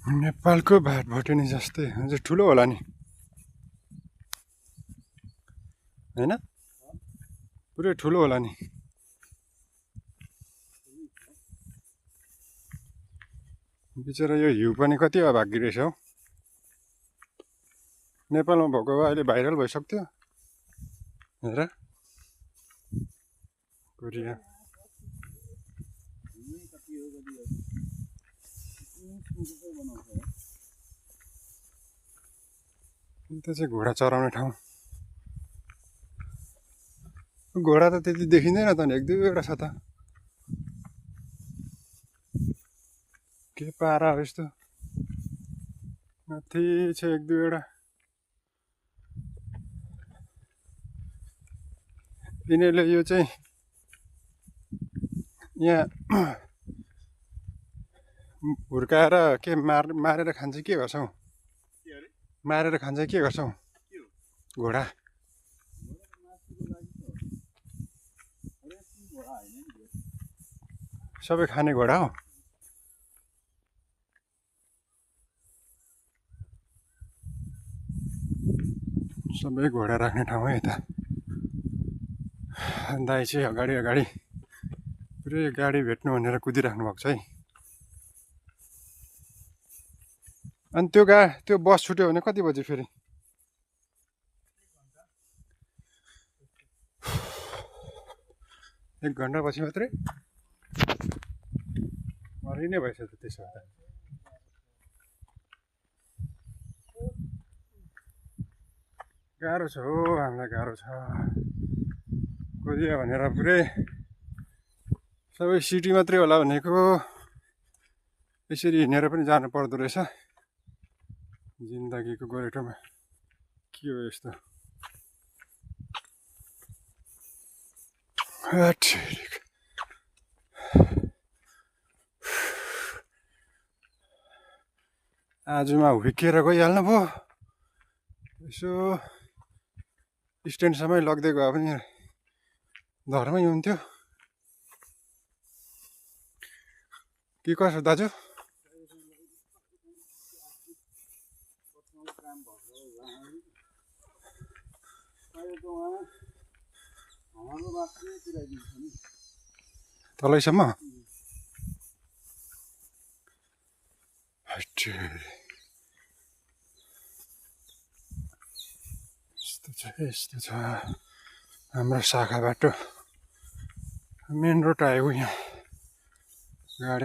नेपालको भाट भटेनी जस्तै अझै ठुलो होला नि होइन पुरै ठुलो होला नि बिचरा यो हिउँ पनि कति अभागी रहेछ हौ नेपालमा भएको भए अहिले भाइरल भइसक्थ्यो हेर कोरिया त्यो चाहिँ घोडा चराउने ठाउँ घोडा त त्यति देखिँदैन त नि एक दुईवटा छ त के पारा हो यस्तो माथि छ एक दुईवटा यिनीहरूले यो चाहिँ यहाँ हुर्काएर के मारेर खान्छ के गर्छौ मारेर खान्छ के गर्छौ घोडा सबै खाने घोडा हो सबै घोडा राख्ने ठाउँ हो यता दाइ चाहिँ अगाडि अगाडि पुरै गाडी भेट्नु भनेर कुदिराख्नु भएको छ है अनि त्यो बस छुट्यो भने कति बजी फेरि एक घन्टा पछि मात्रै मरि नै भएछ त त्यसो भए गाह्रो छ हो हामीलाई गाह्रो छ कोरिया भनेर पुरै सबै सिटी मात्रै होला भनेको यसरी हिँडेर पनि जानु पर्दो रहेछ जिन्दगीको गोरेटोमा के हो यस्तो आजमा हुर्किएर गइहाल्नु भयो यसो स्ट्यान्डसम्मै लग्दै गयो भने धर्मै हुन्थ्यो के कसो दाजु तलैसम्म यस्तो छ हाम्रो शाखा बाटो मेन रोड आयो यहाँ गाडी